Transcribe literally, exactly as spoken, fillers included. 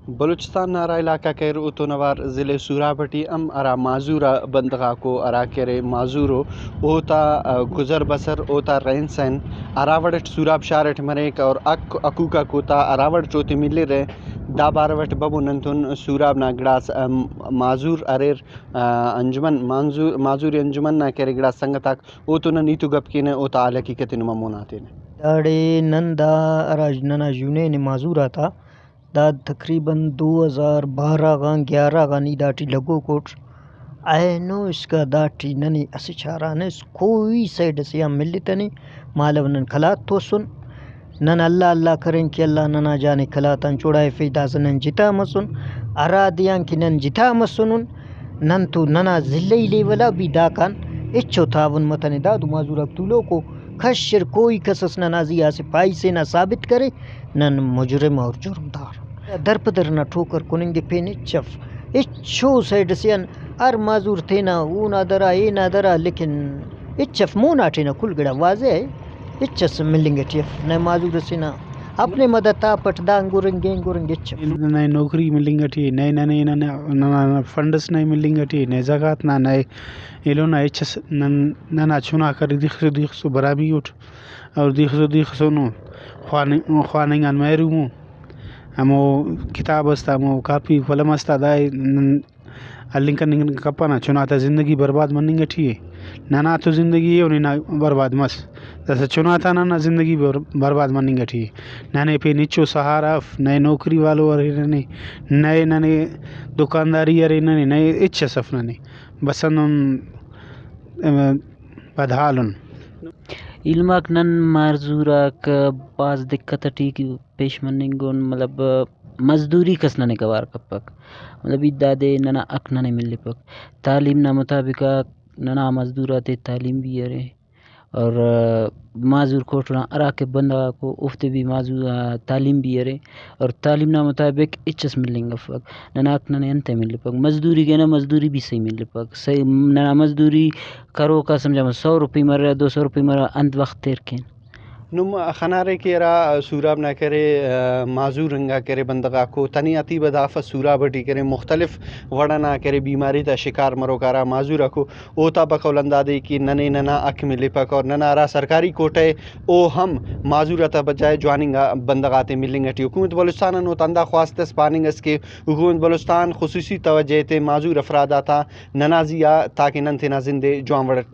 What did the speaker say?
بلوچستان نا ہرا علاقہ غاک اریر، اوتون اوار ضلع سوراب ٹی ہم ہرا معذور آ بندغ آکو ہرا کہ ارے معذور او، اوتا، آ، گزر بسر، اوتا رہن سہن ہرا وڑ اٹ سوراب شار اٹ مریک اور حق حقوق آک اوتا ہرا وڑ اٹ اوتے ملرہ، دا بارو اٹ ببو ننتون سوراب نا گڑاس، آ، معذور اریر، آ، انجمن، معذور، معذوری انجمن نا کہ ارے گڑاس سنگت آک، اوتون نن ہیت و گپ کینہ، اوتا حال حقیقت ءِ نما مونا تینہ۔ داڑے نن دا ہرا ننا یونین معذور آتا، دا تقریباً دو ہزار بارہ غان، گیارہ غان ای داٹی لگوک اٹ۔ اینو اسکا داٹی ننے اسہ چارہ نس، کوئی سائیڈ اسے آن ملتنے، مالو نن قلات توسن۔ نن اللہ اللہ کرین کہ اللہ ننا جان ءِ قلات آن چڑائفے، داسہ نن جتا مسن۔ ہرا دے آن کہ نن جتا مسنن، نن تو ننا ضلعی لیول آ بھی داکان ہچو تعاون متنے۔ دادو معذور آک تولوکو کشر، کوئی کس اس ننا زی آ اسہ پائسے نا ثابت کرے، نن مجرم اور جرمدار۔ درپدر نا ٹھوکر کننگ ءِ پین ہچ اف، ہچو سائیڈ اسے آن ہر معذور تینا اونا درا، اینا درا، لیکن ہچ اف، مونا ٹینا کل گڑا واضح ءِ، ہچ اس ملنگ ٹی اف۔ نئے معذور اسے نا اپنے مدد تا پٹ دانگ ہرنگ، اینگ ہرنگ ہچ اف۔ نئے نوکری ملنگ ٹی، نئے ننے ننا، ننا فنڈ اس نئے ملنگ ٹی، نئے زکوٰۃ نا، نئے ایلو نا ہچ اس۔ نن، ننا چناک ارے دیخسو دیخسو برامی اٹ، اور دیخسو دیخسو نو خواننگ، خواننگ آن محروم ءُ۔ ہمو کتاب اس تا، ہمو کاپی قلم اس تا، دائے نن ہلنگ کننگ کپنہ۔ چنا تا زندگی برباد مننگ ٹی ءِ، ننا تو زندگی ءِ، او ننا برباد مس۔ داسہ چنا تا ننا زندگی بر-، برباد مننگ ٹی ءِ۔ ننے پین ہچو سہارا اف، نئے نوکری والو ارے ننے، نئے ننے دکانداری ارے ننے، نئے ہچ اس اف ننے۔ بس ہندن، ام، بدحال ان۔ ایلم آک نن معذور آک بھاز دقت ٹی پیش مننگ ان، مطلب مزدوری کس ننے اوار کپک، مطلب ہیت دادے ننا حق ننے ملپک۔ تعلیم نا مطابق آ ننا مزدور آتے تعلیم بھی ارے اور معذور کوٹہ نا ہراکہ بندغ آکو اوفتے بھی معذور، آ، تعلیم بھی ارے اور تعلیم نا مطابق ہچ اس ملنگ افک۔ ننا حق ننے انتئے ملپک؟ مزدوری کینہ، مزدوری بھی صحیح ملپک۔ صحیح، ننا مزدوری کروکا سمجھہ سو روپی مرہ، دو سو روپی مرہ، انت وخت تیر کین۔ نم خنارے کہ ہرا سوراب نا کرے، آ، معذور انگا کرے بندغ آکو، تنیا تیبہ دافس سوراب ٹی کرے، مختلف وڑ ئنا کرے بیماری تا شکار مروکا ہرا معذور آکو، اوتا بقول ہندادے کہ ننے ننا حق ملپک اور ننا ہرا سرکاری کوٹہ ءِ او ہم معذور آتا بجائے جواننگا بندغ آتے ملنگ ٹی۔ حکومت بلوچستان آن اوتا ہندا خواست اس پاننگ اس کہ حکومت بلوچستان خصوصی توجہ ایتے معذور افراد آتا ننا زی آ، تاکہ نن تینا زند ءِ جوان وڑ اٹ